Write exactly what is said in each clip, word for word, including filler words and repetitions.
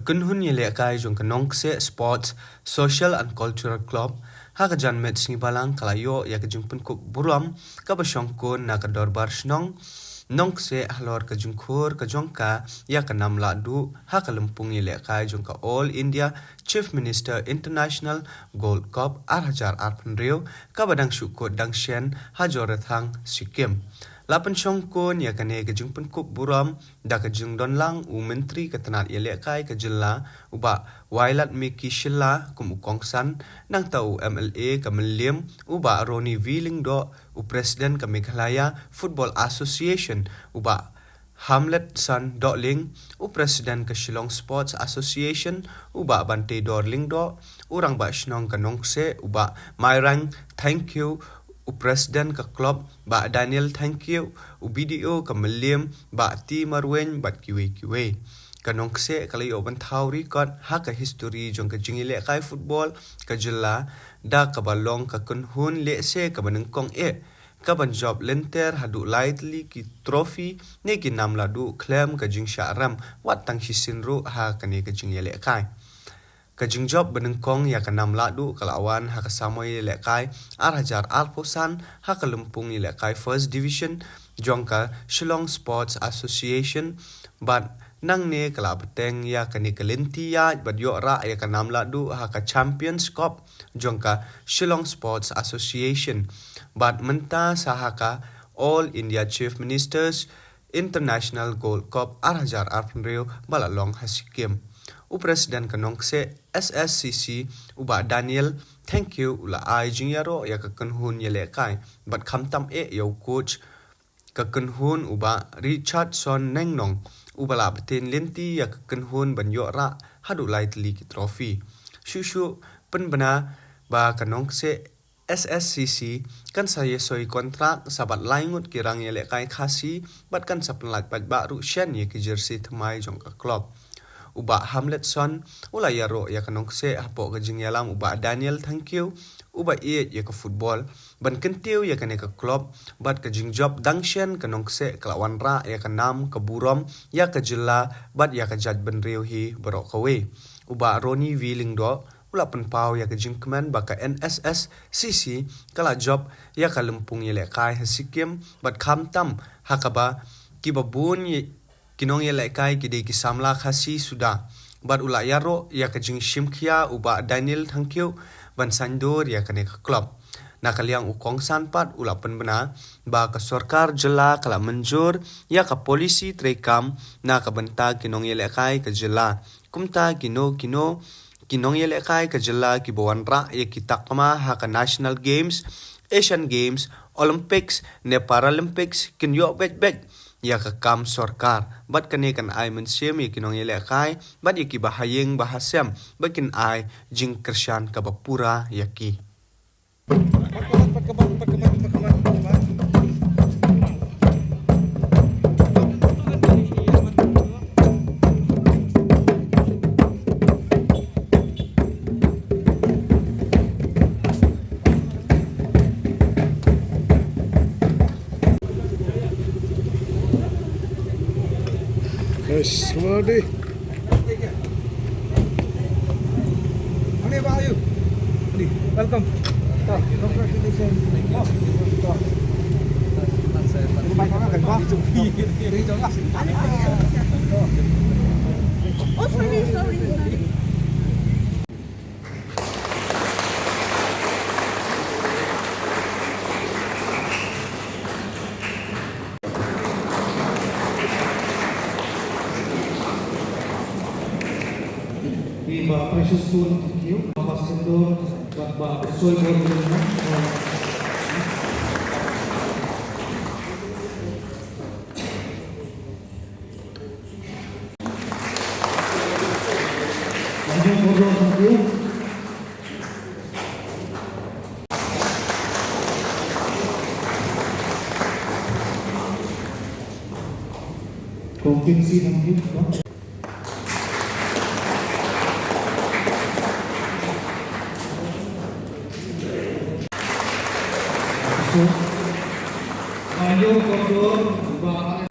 Kynhun ïalehkai jong ka Nongkseh Sports Social and Cultural Club ha ka janmiet sngi Balang ka la ïoh ïa ka jingpynkup burom kaba shongkun na ka Dorbar Shnong Nongkseh halor ka jingkhur ka jong ka ïa ka nam lahduh ha ka lympung ïalehkai jong ka All India Chief Minister International Gold Cup ar hajar arphew hynriew kaba dang shu kut dang shen ha Jorethang, Sikkim. La pynshongkun ïa kane ka jingpynkup burom da ka jingdonlang u Myntri ka tnat ïalehkai ka jylla u Bah Wailadmiki Shylla kum u kongsan, nangta u M L A ka Mylliem u Bah Ronnie V Lyngdoh, u President ka Meghalaya Football Association u Bah Hamletson Dohling, u President ka Shillong Sports Association u Bah Banteidor Lyngdoh, u Rangbah Shnong ka Nongkseh u Bah Mairang Thangkhiew, u President ka Club Bah Daniel Thangkhiew, u B D O ka Mylliem Bah T Marwein bad kiwei kiwei. Ka Nongkseh ka la ïoh ban thaw record ha ka history jong ka jingïalehkai football ka jylla da kaba long ka kynhun lehse kaba nyngkong eh kaban jop lynter haduh lai tylli ki trophy ne ki nam lahduh khlem ka jingshah rem wat tang shisien ruh ha kane ka jingïalehkai. Ka jingjop banyngkong ïa ka nam lahduh ka la wan ha ka samoi ïalehkai ar hajar arphew san ha ka lympung ïalehkai First Division jong ka Shillong Sports Association bad nangne ka la bteng ïa kane ka lynti ïaid bad ïoh rah ïa ka nam lahduh ha ka Champions Cup jong ka Shillong Sports Association bad mynta sa ha ka All India Chief Ministers International Gold Cup ar hajar arphew hynriew ba la long ha Sikkim. U President ka Nongkseh S S C C u Bah Daniel Thangkhiew u la ai jingïaroh ïa ka kynhun ïalehkai bad khamtam eh ïa u coach ka kynhun u Bah Richardson Nongnong uba la bteng lynti ïa ka kynhun ban ïoh rah haduh lai tylli ki trophy. Shuh shuh pynbna ba ka Nongkseh S S C C kan sa ïasoi kontrak sa bad lai ngut ki rang ïalehkai Khasi bad kan sa pynlait paidbah ruh shen ïa ki jersey thymmai jong ka club. U Bah Hamletson u la ïaroh ïa ka Nongkseh hapoh ka jingïalam u Bah Daniel Thangkhiew uba ïeit ïa ka football ban kyntiew ïa kane ka club bad ka jingjop dang shen ka Nongkseh ka la wanrah ïa ka nam ka burom ïa ka jylla bad ïa ka jaitbynriew hi baroh kawei. U Bah Ronnie V Lyngdoh u la pynpaw ïa ka jingkmen ba ka N S S C C ka la jop ïa ka lympung ïalehkai ha Sikkim bad khamtam ha kaba kiba bun ïa ki nongïalehkai ki dei ki samla Khasi suda bad u la ïaroh ïa ka jingshim khia u Bah Daniel Thangkhiew ban saiñdur ïa kane ka club. Na ka liang u kongsan pat u la pynbna ba ka sorkar jylla ka la mynjur ïa ka polisi treikam na ka bynta ki nongïalehkai ka jylla. Kumta kino kino ki nongïalehkai ka jylla kiba wanrah ïa ki takma ha ka National Games, Asian Games, Olympics ne Paralympics kin ïoh beit beit ïa ka kam sorkar bad kane kan ai mynsiem ïa ki nongïalehkai bad ïa kiba ha ïing ba ha sem ba kin ai jingkyrshan kaba pura ïa ki. Nice, come on, Adi. Ani, ba, ayo. Adi, welcome. Congratulations. Oh, sorry, sorry, sorry. Ba Precious Stone, thank you. Ba Pastor, ba, ba Soy Born, Kong Kimsi Nangkip, no? So, Mario Kondor, Bah.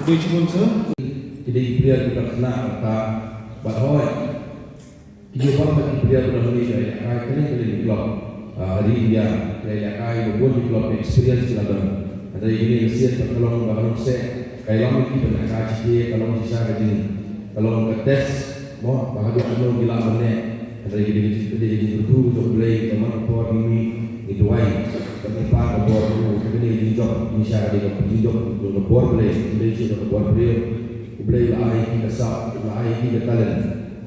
Dei jingmut sa. Ki dei ki player kiba khynnah bad hooid, ki dei baroh ki player kiba dang mih, ki la ïalehkai kane kane ka club ha ri India, ki la ïalehkai bad bun ki club, experience ki la don. Hynrei kane ka sien pat ka long ba ka long seh, ka ïalam ïa ki ban ïalehkai shisha, ka long shisha ka jing, ka long ka test mo, ba haduh katno ki lah ban leh. Hynrei ka dei ka jing, ka dei ka jingkyrkhu jong U Blei, ka man ka por ngi mih ngi duwai, ka dei pat ka bor ruh, ka dei ka jingjop, ngi sha ka dei ka jingjop jong ka bor Blei, ka dei shuh ka bor briew. U Blei u la ai ki ka sap, u la ai ki ka talent.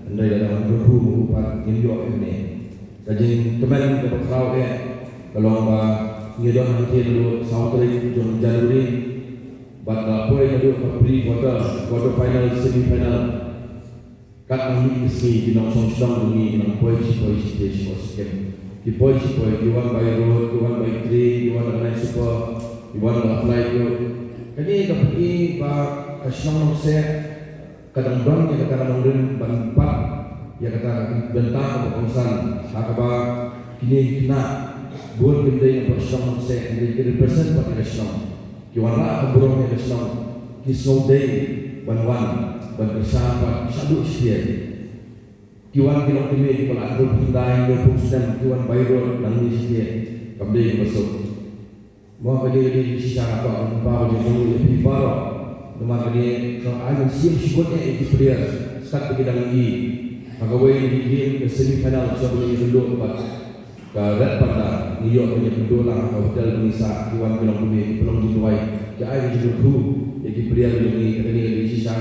Hynrei lada ngi kyrkhu, u pat ngin ïoh ïa kane. Ka jingkmen kaba khraw eh ka long ba ngi don hangtei naduh saw tarik jong January bad la poi naduh ka pre quarter, quarter final, semi final. Katba ngi ïohi ki nongshong shnong jong ngi ki nang poi shi poi shi poi shi poi shi poi. Ki poi shi poi, ki wan by road, ki wan by train, ki wan da ka night super, ki wan da ka flight ruh. Kane ka pyni ba ka shnong Nongseh ka dang don ïa kata ka nongrim ban bat ïa kata ka bynta kaba kongsan ha kaba kine ki khynnah bun kim dei na ka shnong Nongseh, hynrei ki represent pat ïa ka shnong. Ki wanrah ka burom ïa ka shnong, ki sngewdei ban wan ban kyrshan pat shaduh shiteng. Ki wan ki longkmie kiba la hynriewphew khyndai, hynriewphew snem, ki wan by road nangne shiteng. Kam dei kaba suk. Mo, ka dei, ka dei shisha nga kwah ban pynpaw ka jingsngewnguh ïa phi baroh. Namar kane ka ai mynsiem shibun eh ïa ki player katba ki dang ïohi. Ha kawei na ki game ka semi final sha ba ngi ïakynduh bad ka Red Panda, ngi ïoh ban ïakynduh lang ha ka hotel ba ngi sah, ki wan ki longkmie, ki pynlong jingduwai, ki ai ka jingkyrkhu ïa ki player jong ngi. Kane ka dei shisha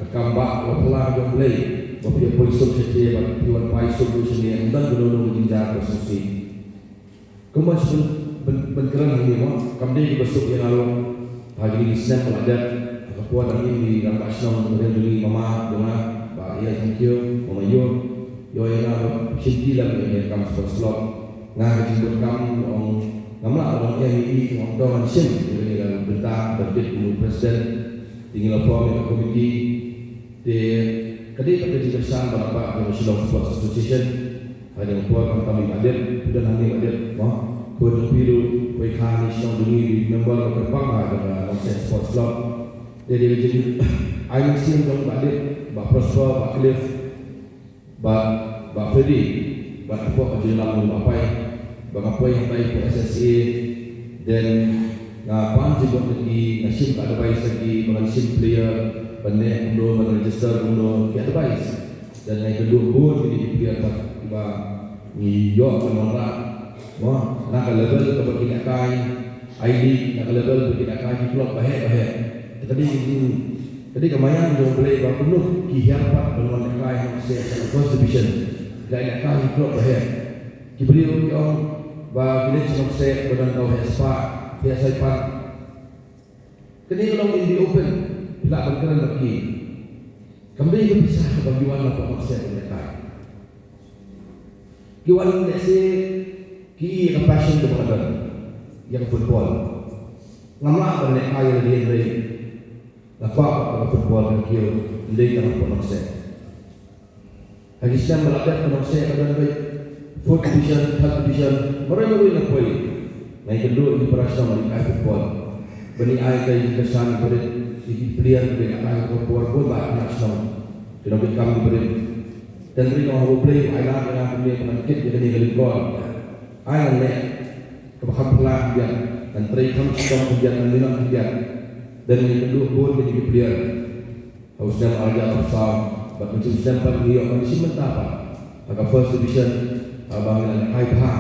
ka kam ba la phylla jong U Blei ba phi ïa poi suk shatei bad phi wan phai suk ruh shane, ym don kano kano ka jingjia kaba sngewsih. Kumba shu ban, ban, ban kren hangne mo, kam dei kaba suk ïa nga ruh. Ha kine ki snem ba la dep, ha ka por ba ngi rangbah shnong, ba ngi rangbah shnong, mama jong nga, Bah Ïa Thangkhiew, Mama Ïew, ïoh ïa nga ruh shim ki lem ïa kane ka kam sports club. Nga ka jingbun kam, ong, ngam lah ban ong ïa ngi, ong to ngan shim ïa kane ka bynta ban kit kum u president. Te ngi la form ïa ka committee. Te ka dei pat ka jingkyrshan ba la bah jong ka Shillong Sports Association. Ha kane ka por khamtam i Bah Dip, phi don hangne Bah Dip, mo? Khun jong phi ruh poi kha hangne shnong jong ngi, i member ba kyrpang ha jong ka Nongseh Sports Club. Te dei ka jingai mynsiem jong Bah Dip, Bah Prosper, Bah Cliff, Bah, Bah Freddy, bad hapoh ka jingïalam jong Bah Pai, ba nga poi hangtai hapoh S S A, then nga pan jingmut na ki, nga shim ka advice na ki, ba ngan shim player, ban leh kumno, ban register kumno, ki advice. Then nga ïakynduh bun kine ki player pat kiba ngi ïoh ban wanrah. Mo, na ka level kaba ki lehkai, I-League, na ka level ba ki lehkai ki club baheh baheh. Te ka dei, ka dei ka maïan jong U Blei ba kumno ki hiar pat ban wan lehkai ha Nongseh sha ka First Division. Ki lehkai ki club baheh. Ki briew ki ong ba ki leit sha Nongseh ba don ka heh spah, heh saipan. Kane ka long in the open, phi lah ban kren bad ki. Kam dei ka pisa kaba ki wan na pdeng Nongseh ban lehkai. Ki wan lehse ki ïoh ïa ka passion kaba nga don ïa ka football. Ngam lah ban lehkai ïa lade hynrei nga kwah ba ka football kan kiew, ym dei tang hapoh Nongseh. Ha ki snem ba la dep ka Nongseh ka don beit fourth division, third division, marwei marwei la poi. Nga ïakynduh ïa ki para shnong ba lehkai football ban ïa ai ka jingkyrshan barit ïa ki player kiba lehkai ha ka por bun ba ki nongshong, ki nongkitkam kiba rit. Te hynrei nga ong ha U Blei, ai lad ïa nga kumne ba ngan kit ïa kane ka lyngkor. Ai ngan leh kaba kham phylla khyndiat, ngan trei kham shitom khyndiat, ngan minot khyndiat. Te nga ïakynduh bun ïa kine ki player. Ha u snem ar hajar arphew saw bad mynshem snem pat ngi ïoh ban shim bynta pat ha ka First Division, ha kaba ngi la lehkai bha.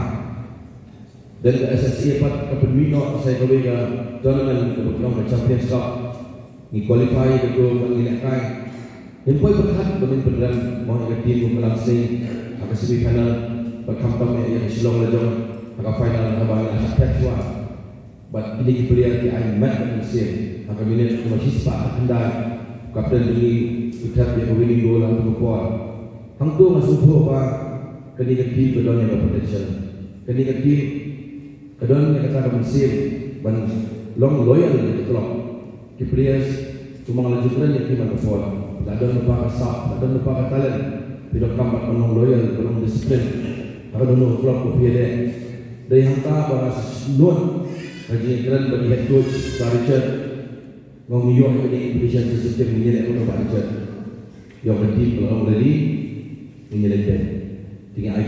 Then ka S S A pat ka pynmih noh sa ïa kawei ka tournament kaba ki ong ka Champions Cup. Ngi qualify ïa kato bad ngi lehkai. Ngim poi pyrkhat ba ngin pynrem mo ïa ka team ka Mynsngi ha ka semi final bad khamtam ïa ka Shillong Lajong ha ka final, ha kaba ngi la shah thep shuwa. Bad kine ki player ki ai met bad mynsiem. Ha ka minit kaba shispah khatkhyndai, u captain jong ngi u thep ïa ka winning goal ha kato ka por. Hangto nga sngewthuh ba kane ka team ka don ïa ka potential. Kane ka team ka don ïa kata ka mynsiem ban long loyal ïa ka club. Ki players kumba nga la ju kren ïa ki man ka por, la don lypa ka sap, la don lypa ka talent, phi donkam ban long loyal, ban long discipline ha kano kano ka club ba phi ïaleh. Dei hangta ba nga sngewthuh ha ka jingkren bad i head coach, Sir Richard, Ngam ïoh ïa ka information sensitive, ngin ïaleh kumno ba ka jot. Ïoh ka tip ba la ong ready, ngin ïaleh bad. Te ngi ai